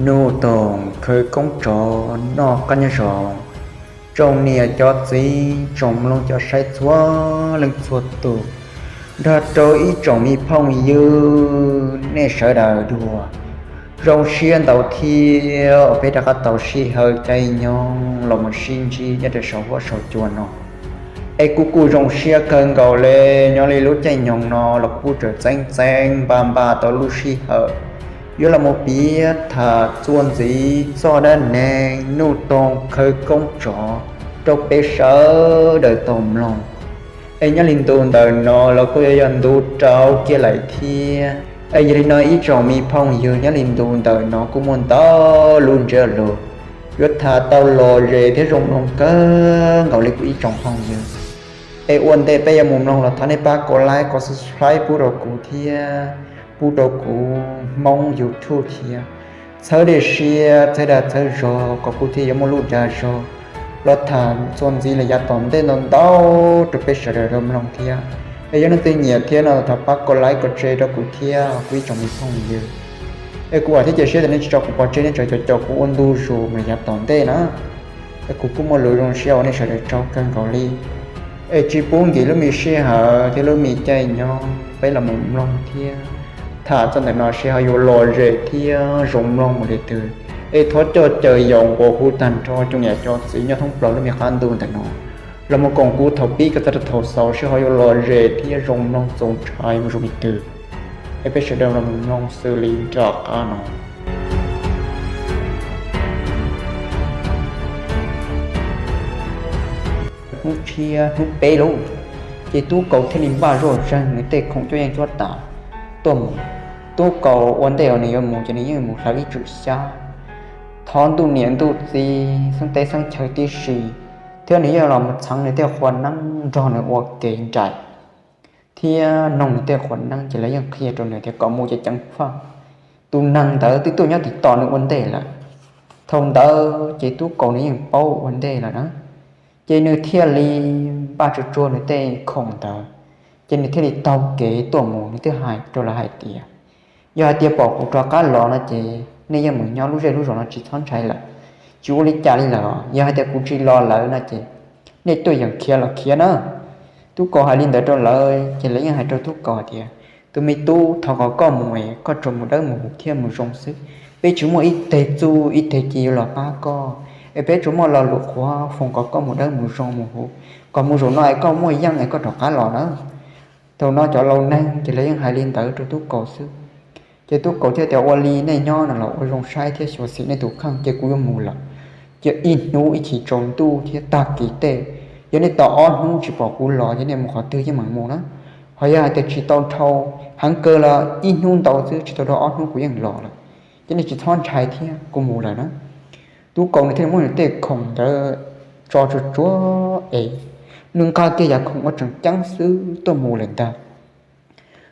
Nuj Toog khawv koob tsov noj qab nyob zoo. Tsoom niam cov txiv, tsoom mloog cov saib txhua leej txhua tus, nrog rau ib tsoom me phooj ywg nej sawv daws dua. Zoo siab ntau thiab uas peb rov qab tau sij hawm caij nyoog los mus sib ntsib nyob rau saum huab saum cua no. Es kuv kuj zoo siab kawg nkaus li, nyob li lub caij nyoog no los kuv kuj tseem txeeb txeeb npaj npaj tau lub sij hawm yuav los mus piav tham txuas ntxiv txoj dab neeg Nuj Toog khawv koob tsov rau peb sawv daws tau mloog. Es nyob li ntu ntawm no los kuj yuav yog ntu rau kiag lawm thiab. Es yog li no ib tsoom me phooj ywg, nyob li ntu ntawm no kuj muaj ntau lub ntsiab lus yuav tham tau lom zem thiab zoo mloog kawg nkaus li kuv ib tsoom phooj ywg. Es ua ntej peb yuav mus mloog los thov nej pab kov like, kov subscribe pub rau kuv thiab pub rau kuv Hmoob YouTube thiab. Txhawb dej siab txhawb dag txhawb zog kom kuv thiaj yuav muaj lub dag zog los tham txuas ntxiv los yav tom ntej ntau ntau rau peb sawv daws tau mloog thiab. Es yog leej twg nyiam thiab no thov pab kov like kov share rau kuv thiab kuv ib tsoom me phooj ywg. Es kuv vam thiab cia siab tias nej tsis tso kuv pov tseg, nej tseem caum caum kuv ua ntu zus mus los yav tom ntej na. Es kuv kuj muaj lus zoo siab ua nej sawv daws tsaug kawg nkaus li. Es tsis pub nkim lub me sij hawm thiab lub me caij nyoog, peb los mus mloog thiab tham txoj ntawm no seb ho yuav lom zem thiab zoo mloog mus li twg. Es thov coj caw yaum nqua hu tag nrho cov niam cov txiv nyob thoob plaws lub me qab ntuj ntawm no los mus koom kuv thaum pib kom txog rau thaum xaus seb ho yuav lom zem thiab zoo mloog txaus ntshai mus zoo li twg. Es peb sawv daws los mus mloog xws li nram qab no. Hnub tshiab hnub peb lauj, ces Tub Kaus thiaj li npaj zoj zeeg nws tej khoom cuab yeej cuab tam tuaj mus. Tub Kaus ua ntej uas nws yuav mus ces nws yeej mus hlawv ib tsum xyab, thov ntuj niam ntuj txiv xeeb teb xeeb chaw tib si, thiab nws yeej los mus txheev nws tej qhua neeb nrog nws ua ke nraim thiab noog nws tej qhua neeb, ces lawv yeej qhia rau nws tias kom mus ces ceev faj. Tus neeg ntawd twb tuaj nyob tim tos nws ua ntej lawm. Thaum ntawd ces Tub Kaus nws yeej paub ua ntej lawm na, ces nws thiaj li npaj tsuag tsuag nws tej khoom ntawd, ces nws thiaj li taug kev tuaj mus. Nws thiaj hais rau lawv hais tias, yog hais tias pom kuv rov qab los no ces nej yeej mus nyob lub zej lub zos no tsis txhob ntshai lawm, tsis ua li cas li lawm. Yog hais tias kuv tsis los lawm no ces nej tuaj yeem khiav los khiav na. Tub Kaus hais li ntawd rau lawv ces lawv yeej hais rau Tub Kaus hais tias, tus me tub, thov kom koj mus es koj tsuas mus dawb mus huv thiab mus zoo xwb. Peb tsis muaj ib teg txuj ib teg ci yuav los pab koj, es peb tsuas muaj lo lus qhuav foom kom koj mus dawb mus zoo mus huv, kom mus zaum no es koj muaj yeej es koj rov qab los na. Thaum no cov laus neeg ces lawv yeej hais li ntawd rau Tub Kaus xwb. Ces Tub Kaus thiaj tias, ua li nej nyob no los ua zoo saib thiab xyuam xim nej tus kheej, ces kuv yuav mus lawm. Cia ib hnub ib chim tsaus ntuj thiab tag kis tej, yog nej tau ob hnub tsis pom kuv los ces nej mus qhov twg yeej meem mus na. Ho yog hais tias tsis tau dhau, heev kawg los ib hnub ntau xwb, tsis tau dhau ob hnub kuv yeej los lawm. Ces nej tsis txhob ntshai thiab, kuv mus lawm na. Tub Kaus nws thiaj li muab nws tej khoom ntawd tso tsuag tsuag es nws nqa kiag yav khoom uas tseem ceeb xwb tuaj mus lawm ntag.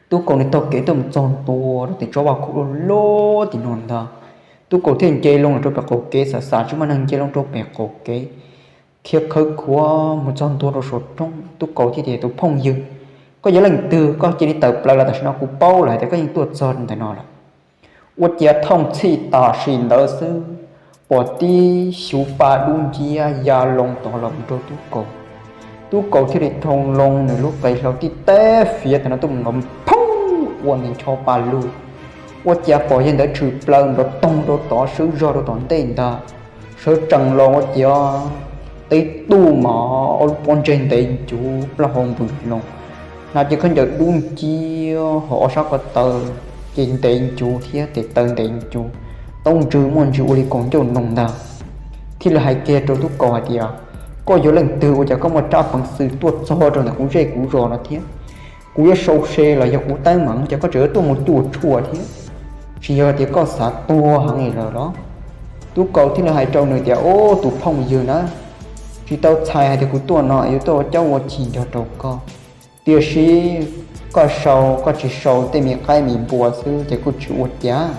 Tub Kaus nws taug kev tuaj mus txog ntua rau tim tsob vaj khaum loj loj tim no ntag. Tub Kaus thiaj nce loo los rau pem qaum kev, xav xav tsis muaj neeg nce loo rau pem qaum kev, khiav khawv khuav mus txog ntua rau saum roob. Tub Kaus thiaj tias, tus phooj ywg, koj yog leej twg koj cia li tawm plaws los? Tam sim no kuv paub lawm hais tias koj yeej tuaj txog ntawm no lawm. Ua ciav thooj txhij tam sim ntawd xwb, pom tib xyuv pa dub nciab ya loo tod los mus rau Tub Kaus. Tub Kaus thiaj li thoo loo nws lub qe hlau tib teb fiav tam no tuaj mus nkaus phoob ua nws ncho pa lug. Ua ciav pom yawg ntawd tshwm plaws nrov toog rau tod, swb zog rau tom ntej ntag. Sawv tsees los ua ciav tib tug mas ob lub pob ntseg ntev ncuv, plaub hau npws loo, hnav cev khaub ncaws dub nciab, ho ob sab ko taw ces ntev ncuv thiab tes taw ntev ncuv, taub ntswg muaj ntsws ua li kaus ncauj noog ntag. Thiaj li hais kiag rau Tub Kaus hais tias, koj yog leej twg ua cas koj muaj tsab peev xwm tuaj txog rau ntawm kuv zej kuv zos no thiab? Kuv yuav sau se los yog kuv teeb meem ces koj tseem yuav tuaj mus cuam tshuam thiab. Tsis yog tias koj xav tuag heev li lawm los? Tub Kaus thiaj li hais rau nws tias, ub, tus phooj ywg na, tsis tau txhais hais tias kuv tuaj no yuav tuaj ua caub ua chim nrog rau koj. Tiam sis koj sau, koj tsis sau tej me qaib me npua xwb ces kuj tsis ua cas.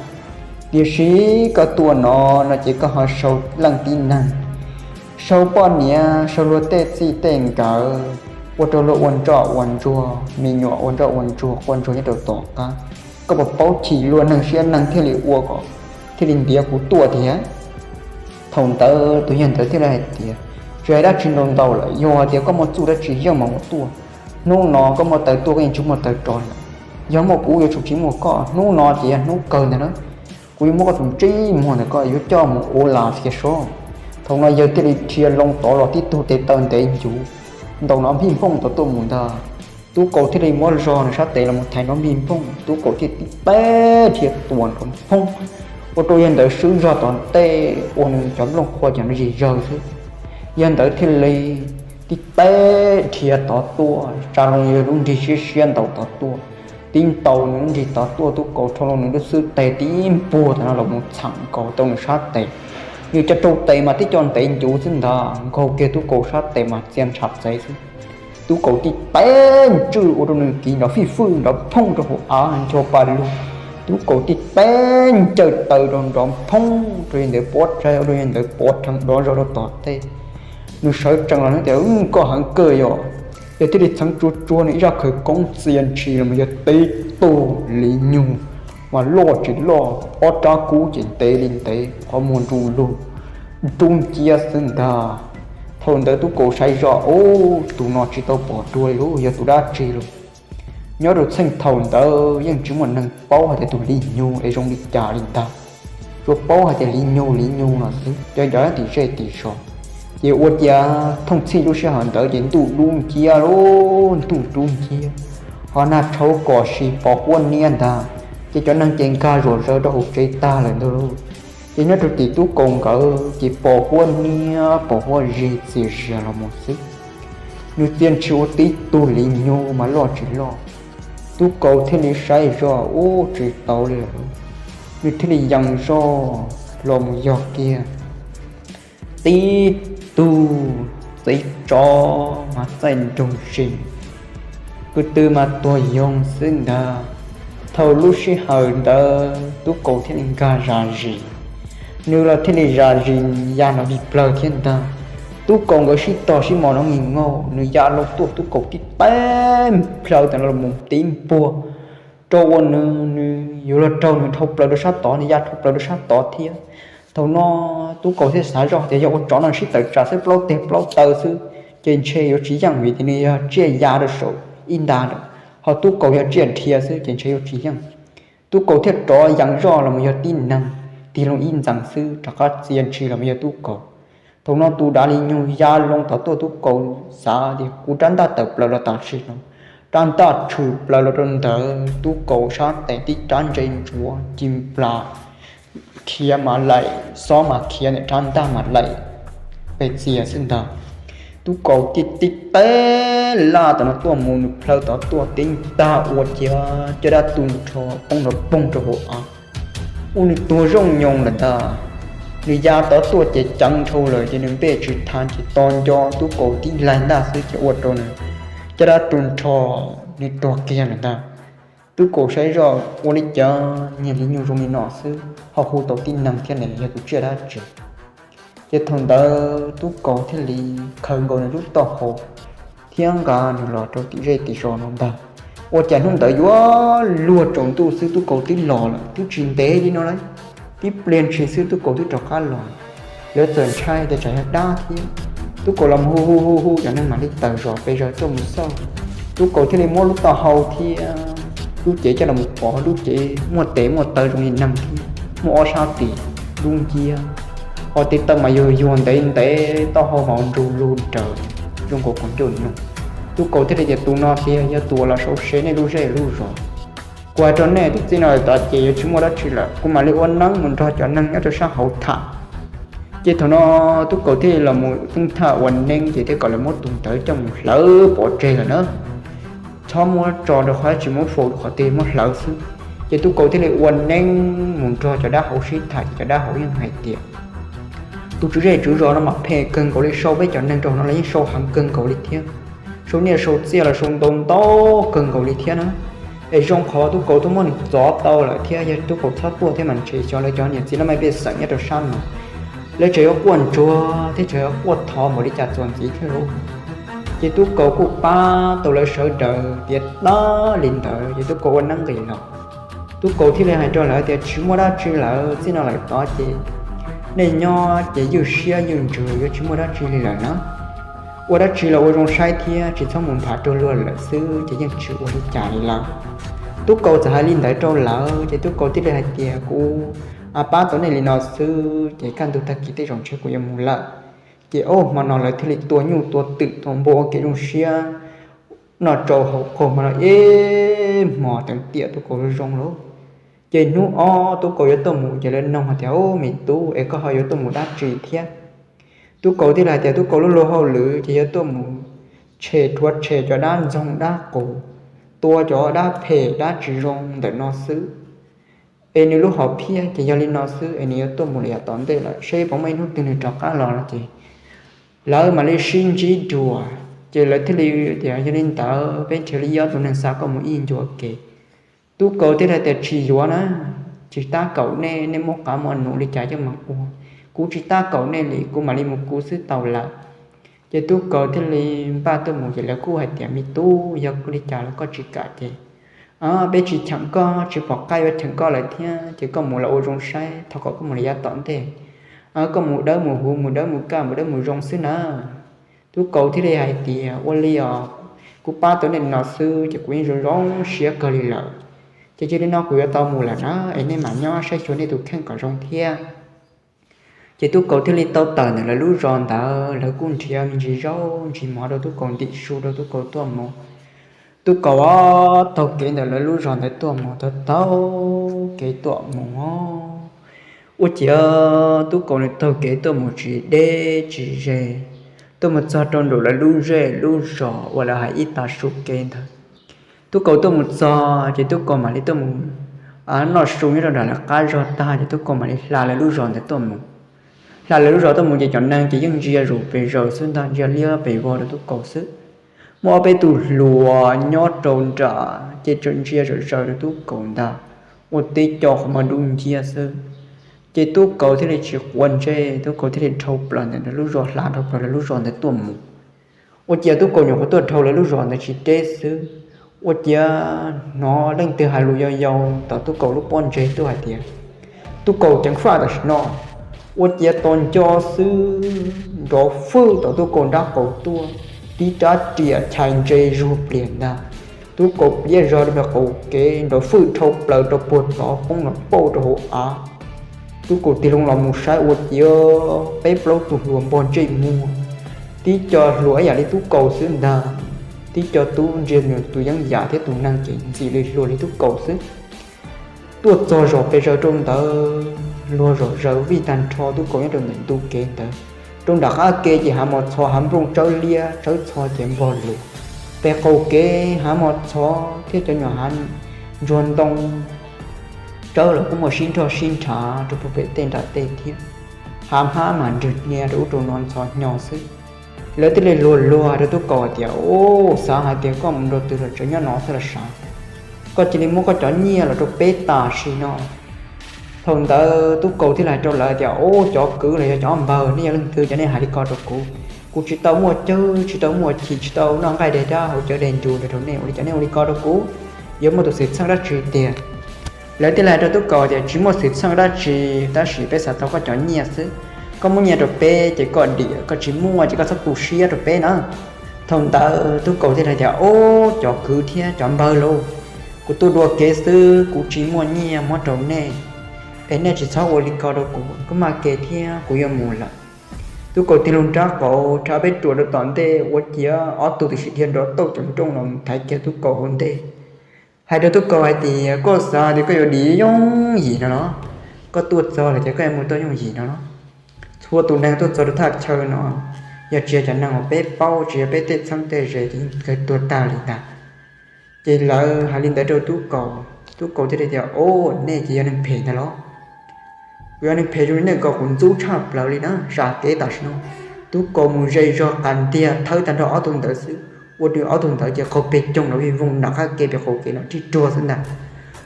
Tiam sis koj tuaj no, no ces koj ho sau leej tib neeg, sau poj niam, sau luag tej txij tej nkawm, ua rau luag ua ntsoj ua ntsuag, me nyuam ua ntsoj ua ntsuag quaj ntsuag nyob rau tom qab. Koj puas paub chim luag neeg siab neeg thiaj li ua kom thiaj li ntiav kuv tuaj tiag. Thaum ntawd tus yawg ntawd thiaj li hais tias, tsis hais dab tsi ntau ntau lawm, yog hais tias koj muaj txuj dab tsi yeej mas mus tuaj. Hnub no koj muaj taw tuaj koj yeej tsis muaj taw rov lawm. Yog muaj kuv yuav tsum tsis muaj koj, hnub no ces yog hnub kawg ntag na. Kuv yuav muab koj tus ntsej muag ntawm koj yuav coj mus ua lam xiav sob. Thaum no yawg thiaj li dhia loo tod los tib tug tes taw ntev ncuv ntaus nrov npij npooj tod tuaj mus ntag. Tub Kaus thiaj li muab zog nws sab tes los mus thaiv nrov npij npooj, Tub Kaus thiaj tib teg dhia tuam nrov nphooj, ua rau yawg ntawd swb zog tom ntej ua nws cov nplooj qhuav cov no zig zawg xwb. Yawg ntawd thiaj li tib teg dhia tod tuaj, tsa loo yawg lub nrig siab siab ntaus tod tuaj, tib ntaus nws lub nrig tod tuaj, Tub Kaus rho loo nws lub xub tes tib npuag tam no los mus txham nkaus tau nws sab tes. Nws cov rau tes mas tib co ntev ncuv xwb ntag, nkaug kiag Tub Kaus sab tes mas txia ntshav txev xwb. Tub Kaus tib teg ntswj ua rau nws kiv nrov fij fwj nrov phooj rau hauv av ncho pa lug. Tub Kaus tib teg ncaws taw rau nrov phooj rau yawg ntawd pob tsaig, ua rau yawg ntawd pov rheev dov zog rau tom tej. Nws sawv tsees los nws tias, koj heev kawg yom. Yawg thiaj li txheev tsuag tsuag nws ib zaj khawv koob txia ntshis los mus yog tib tug liv nyug mas loj tsis loj, ob rab kub ces ntev li ntev, qhov muag nru lug, dub nciab xwb ntag. Thaum ntawd Tub Kaus saib zoj, ub, tus no tsis tau pom dua li lauj, yog tus dab tsi lauj? Nyob rau txheej thaum ntawd yeej tsis muaj neeg paub hais tias tus liv nyug es zoo li cas li ntag. Tsuas paub hais tias liv nyug liv nyug no xwb, cov nco tim zej tim zos. Ces ua cas thooj txhij lub sij hawm ntawd ces ntuj dub nciab lauj, ntuj dub nciab, ho nag tshauv kom si pos huab niab ntag. Ces cov neeg ces nkag zuam zaws rau hauv tsev tag lawm ntag lauj. Ces nyob rau tim Tub Kaus nkawd ces pos huab niab pos huab zig txias zias los mus xwb. Nws txia ntshis ua tib tug liv nyug mas loj tsis loj. Tub Kaus thiaj li saib zoj, ub, tsis tau li lawm. Nws thiaj li yees zoj los mus yog kiag tib tug txiv tsov mas txaij nroog zis, kwv tw mas tuag yoog xwb ntag. Thaum lub sij hawm ntawd Tub Kaus thiaj li nkag zam zis, nws los thiaj li zam zis ya nrov npig plawg thiab ntag. Tub Kaus nkawd sib tog sib mos nrov nkig nkauj, nws ya loo tuaj, Tub Kaus tib teg plhaw tam no los mus tib npuag rau ua nws, nws yuav luag raug nws dhau plaws rau sab tod, nws ya dhau plaws rau sab tod thiab. Thaum no Tub Kaus thiaj xav zoj tias yog ua tsov no sib tawm tsam xwb, plaub teg plaub taw xwb ces ntshe yuav tsis yeej, vim tias nws yog tsiaj ya rau saum ib nta lawm, ho Tub Kaus yog tsiaj dhia xwb ces ntshe yuav tsis yeej. Tub Kaus thiaj rov yees zoj los mus yog tib neeg, tig loo ib ntxees xwb rov qab txia ntshis los mus yog Tub Kaus. Thaum no tus dav liv nyug ya loo tod tuaj, Tub Kaus xav tias kuv rab ntaj tawm plaws los tam sim no, rab ntaj tshwm plaws los rau ntawd, Tub Kaus sab tes tib rab ntse ntsuav ci nplas khiav mas laim, xob mas khiav ntawm rab ntaj mas laim pes txias xwb ntag. Tub Kaus tib tib teg laj tam no tuaj mus, nws plhaw tod tuaj tib tag ua ciav caj dab tu nrho poob nrov poog rau hauv av, ua nws tuag zooj nyoos lawm ntag. Nws ya tod tuaj ces ceev dhau lawm ces nws npej tsis tha ces tos nco Tub Kaus tib laig ntaj xwb ces ua rau nws caj dab tu nrho, nws tuag kiag lawm ntag. Tub Kaus saib zoj ua li cas niag liv nyug zoo li no xwb ho hu tau tib neeg thiab ne, yog tus tsiaj dab tsi? Ces thaum ntawd Tub Kaus thiaj li khaws nkaus nws lub taub hau thiab nqa nws los rau tim zej tim zos no ntag. Ua cas hnub ntawd yuav luag tsaus ntuj xwb Tub Kaus twb los lawm, twb tsis ntev li no lawm, tib pliag ntshis xwb Tub Kaus twb rov qab los. Lawv txawm ntshai tias tsam yog dab thiab. Tub Kaus los mus hu hu hu hu, cov neeg mam li tawm zom pes zaws tuaj mus xauj. Tub Kaus thiaj li muab lub taub hau thiab lub cev coj los mus pov, lub cev muaj tes muaj taw zoo li neeg thiab muaj ob sab tis dub nciab, ho tes taw mas yuag yuag ntev ntev, taub hau mas ua nrug lug nraws zoo nkaus qhov ncauj noog. Tub Kaus thiaj li tias tus no tiag yog tus uas los sau se nej lub zej lub zos. Kuv hais rau nej, txij no lawm tod ces yuav tsis muaj dab tsi lawm, kuv mam li ua neeb mus nrog cov neeg nyob rau sab hauv tham. Ces thaum no Tub Kaus thiaj li los mus txeeb thaj ua neeb ces thiaj kom lawv muab tus ntawd coj mus hlawv pov tseg lawm na. Txhob muab tso rau qhov dab tsi, muab faus rau qhov twg muab hlawv xwb. Ces Tub Kaus thiaj li ua neeb mus nrog cov dab hauv sib tham ces cov dab hauv yeej hais tias tus tswv zej tswv zos no mas phem kawg nkaus li, sau peb cov neeg rau hauv no los yeej sau heev kawg nkaus li thiab, sau nyiaj sau txiaj los sau ntau ntau kawg nkaus li thiab na. Es zoo qhov Tub Kaus twb muab nws txov tau lawm thiab, yog Tub Kaus txhob tuaj thiab mas ntshe xyov lawv cov niam txiv laj mej pej xeem nyob rau sab no lawv tseem yuav quaj ntsuag thiab tseem yuav quaj thov npaum li cas txuas ntxiv thiab lauj. Ces Tub Kaus kuj pab tau lawv sawv daws tiav tag li ntawd ces Tub Kaus ua neeb nqis los. Tub Kaus thiaj li hais rau lawv tias, Tsis muaj dab tsi lawm, txij no lawm tod ces nej nyob ces ywj siab ywj ntsws, yuav tsis muaj dab tsi li lawm na. Ua dab tsi los ua zoo saib thiab, tsis txhob mus nphav rau luag lawm xwb, ces yeej tsis ua li cas li lawm. Tub Kaus txawm hais li ntawd rau lawv ces Tub Kaus thiaj li hais tias, Kuv pab tau nej li no xwb ces kaj ntug tag kis tej zaum ntshe kuv yuav mus lawm. Ces ob hmo no lawv thiaj li tua nyuj tua twm tua npua ua kev zoo siab noj tsau haus qaug hmo no ib hmo teev tiam Tub Kaus zoo zoo lawm. Ces hnub ob Tub Kaus yuav tuaj mus ces lawv nug hais tias, Au, me tub, es koj ho yuav tuaj mus dab tsi thiab? Tub Kaus thiaj li hais tias Tub Kaus lub luag hauj lwm ces yuav tuaj mus tshem rhuav tshem cov dab ntxoog dab qus, tua cov dab phem dab tsis zoo ntawm no xwb. Es nws lub hom phiaj ces yog li no xwb, es nws yuav tuaj mus li yav tom ntej lawm, seb puas muaj ib hnub twg nws rov qab los no ces lawv mam li sib ntsib dua. Ces lawv thiaj li tias, Yog li ntawd peb nrhiav li ob tug neeg xa koj mus ib ncua kev. Tub Kaus thiaj li tias, Tsis yuav na, tsis tab kaum nej, nej muaj qab muaj num li cas coj mus ua, kuv tsis tab kaum nej li, kuv mam li mus kuv xwb tau lawm. Ces Tub Kaus thiaj li npaj tuaj mus ces lawv kuj hais tias, Me tub, yog li cas los koj tsis kam ces peb tsis cheem koj, tsis pom qab yuav cheem koj lawm thiab, ces koj mus los ua zoo saib, thov kom koj mus li yav tom ntej, koj mus dawb mus huv, mus dawb mus kaj, mus dawb mus zoo xwb na. Tub Kaus thiaj li hais tias, Ua li os, kuv pab tau nej no xwb ces kuv yeej zoo zoo siab kawg li lawm. Ces cia li no kuv yuav tau mus lawm na, es nej mam nyob saib xyuas nej tus kheej kom zoo thiab. Ces Tub Kaus thiaj li tau tawm ntawm lawv lub zos ntawd, lawv kuj nrhiav me ntsis zaub ntsis mov rau Tub Kaus ntim su rau Tub Kaus tuaj mus. Tub Kaus taug kev ntawm lawv lub zos ntawd tuaj mus, taug taug kev tuaj mus, ua ciav Tub Kaus nws taug kev tuaj mus tsis deb tsis ze, tuaj mus txog rau nraum lawv lub zej lub zos uas lawv hais ib tag su kev ntawd. Tub Kaus tuaj mus txog ces Tub Kaus mam li tuaj mus noj su nyob rau nram lawv qab zos tag ces Tub Kaus mam li hla lawv lub zos ntawd tuaj mus. Hla lawv lub zos tuaj mus ces cov neeg ces yeej ntsia zus pes zaws xwb ntag, ntsia liab pes vog rau Tub Kaus xwb. Muaj ob peb tug hluas nyob rau nram ces tseem ntsia zom zaws rau Tub Kaus ntag, ua tib co qhov muag dub nciab xwb. Ces Tub Kaus thiaj li tsis quav ntsej, Tub Kaus thiaj li dhau plaws ntawm lawv lub zos, hla dhau plaws lawv lub zos ntawd tuaj mus. Ua ciav Tub Kaus nyuam qhuav tuaj dhau lawv lub zos ntawd tsis deb xwb, ua ciav hnov leej twg hais lus yau yau tom Tub Kaus lub pob ntseg tuaj hais tias, Tub Kaus ceev faj tam sim no. Ua ciav tos nco xwb nrov fwj tom Tub Kaus nrab qaum tuaj, tib rab riam chais ntse zuag plias ntag. Tub Kaus pliav zog rau pem qaum kev, nrov fwj dhau plaws rau puag tod poob los pauj rau hauv av. Tub Kaus tig loo los mus saib ua ciav peb plaub tug hluas npog ntsej muag, tib co hluas ib yam li Tub Kaus xwb ntag. Tib co tub ntsia nws tus yeeb yam thiab tus neeg ces ntxim li hluas li Tub Kaus xwb. Tuaj txog zos pes zaws rau ntawd, luag zom zaws vij tag nrho Tub Kaus nyob rau ntawm ntu kev ntawd. Rau nram qab ke ces hav mos txho hav nplooj tsawb liab tsawb txho ces npog lug. Pem qaum kev hav mos txho thiab cov nyuam hav ntsuag ntoo tsawb los kuj muaj sib nrog sib nrhav rau puag pem tej nram tej thiab. Hav hmab mas nrwg hnia rau ub rau no ntxhov hnyo xwb. Lawv thiaj li luag luag rau Tub Kaus hais tias, Ub, xav hais tias koj mus rau twg los tseem nyob no xwb los sav. Koj cia li muab koj cov nyiaj los rau peb tam sim no. Thaum ntawd Tub Kaus thiaj li hais rau lawv tias, Ub, cov kwv los yog cov npawg, nej yog leej twg cov nej hais li ko rau kuv? Kuv tsis tau muaj cawv, tsis tau muaj chim, tsis tau noj nqaij daig dab hauv cawv daig ncu ntawd rau nej, ua li cas nej ua li ko rau kuv? Yuav muaj tus xwm txheej dab tsi tiag? Lawv thiaj li hais rau Tub Kaus tias, Tsis muaj xwm txheej dab tsi, tab sis peb xav tau koj cov nyiaj xwb. Koj muab nyiaj rau peb ces koj dim, koj tsis muaj ces koj txhob tu siab rau peb na. Thaum ntawd Tub Kaus thiaj li hais tias, Ub, cov kwv thiab cov npawg lauj, kuv tuaj dua kev xwb, kuv tsis muaj nyiaj muab rau nej, es nej tsis txhob ua li ko rau kuv, kuv maj kev thiab kuv yuav mus lawm. Tub Kaus tig loo nrab qaum rhais peb ruam rau tom ntej, ua ciav ob tug tam sim dhia nrov tauj cov nrooj los thaiv kiag Tub Kaus hauv ntej, hais rau Tub Kaus hais tias, Koj xav tias koj yuav dim yooj yim no los? Koj tuaj txog lawm ces koj yuav mus tau yooj yim no los? Txhua tus neeg tuaj txog rau thaj chaw no, yog tsis yog cov neeg uas peb paub, tsis yog peb tej txheeb tej ze ces yeej kawg tuag tag li ntag. Ces lawv hais li ntawd rau Tub Kaus, Tub Kaus thiaj li tias, Ub, nej ces yog neeg phem ntag los? Kuv yog neeg phem zoo li nej ko kuv ntxub tshaj plaws li na, zam kev tam sim no. Tub Kaus mus ze zog qas ntiag thawb tag nrho ob tug ntawd xwb, ua rau ob tug ntawd ces qaug peg coog los vij voog nram qab ke pem qaum kev los rij ruag xwb ntag.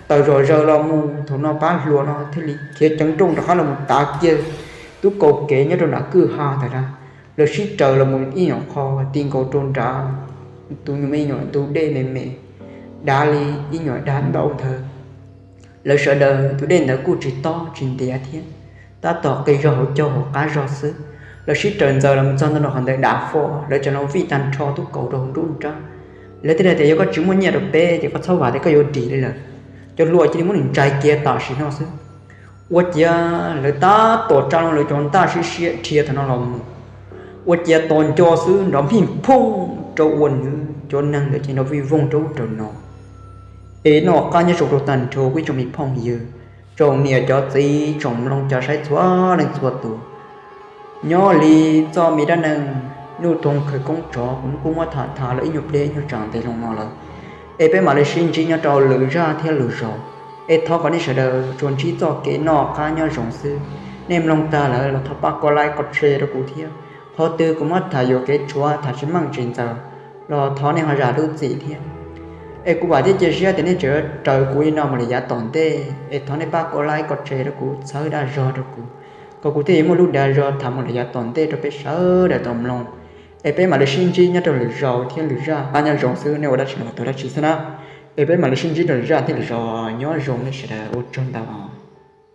Tawm zom zaws los mus thaum no pab hluas no thiaj li khiav ceev nrooj rov qab los mus tav kiag Tub Kaus kev nyob rau nram kwj ha ntawd na. Lawv sib raws los mus ib nyuam qho ti nkaus rau nrad, tus nyuam me nyuam ntug dej me me, dav li ib nyuam dav ntaub ntawd. Lawv sawv daws tus dej ntawd kuj tsis tob tsis ntiav thiab, tab tom qis zog hauv caug hauv qab zog xwb. Lawv sib raws ntxaws los txog ntua rau qhov ntawd dav fo, lawv txawm los vij tag nrho tub kaus rau hauv nruab nrab. Lawv thiaj li tias, yog koj tsis muaj nyiaj rau peb ces koj txhob vam tias koj yuav dim li lawm. Cov hluas cia li muab nws ntsais kiag tam sim no xwb. Ua ciav lawv tab tom tsa loo lawv cov ntaj siab siab dhia thaum no los mus, ua ciav tos nco xwb nrov phij phooj rau ua nws cov neeg ntawd ces nrov vij voog rau ub rau no. Es noj qab nyob zoo rau tag nrho kuv ib tsoom me phooj ywg, tsoom niam cov txiv tsoom mloog cov saib txhua leej txhua tus. Nyob li txoj me dab neeg Nuj Toog khawv koob tsov kuv kuj muab tham tham los ib nyuag pliag ib nyuag tsam ntev loo no lawm. Es peb mam li sib ntsib nyob rau lwm zaj thiab lwm zaus. Es thov kom nej sawv daws tsuas ntsib txoj kev noj qab nyob zoo xwb. Nej mloog tag lawm los thov pab koj like koj share rau kuv thiab. Qhov twg kuv muab tham yuam kev tshuav tham tsis meej tsis ntxaws los thov nej ho zam lub txim thiab. Es kuv vam thiab cia siab tias nej tseem raws kuv li no mus lawm yav tom ntej, es thov nej pab koj like koj share rau kuv, txhawb dag zog rau kuv, kom kuv thiaj yuav muaj lub dag zog tham mus lawm yav tom ntej rau peb sawv daws tau mloog. Es peb mam li sib ntsib nyob rau lwm zaus thiab lwm zaj. Nyob zoo xwb, nej ua dab tsi los tau dab tsi xwb na. Es peb mam li sib ntsib rau lwm zaj thiab lwm zaus, nyob zoo nej sawv daws, ua tsaug ntau.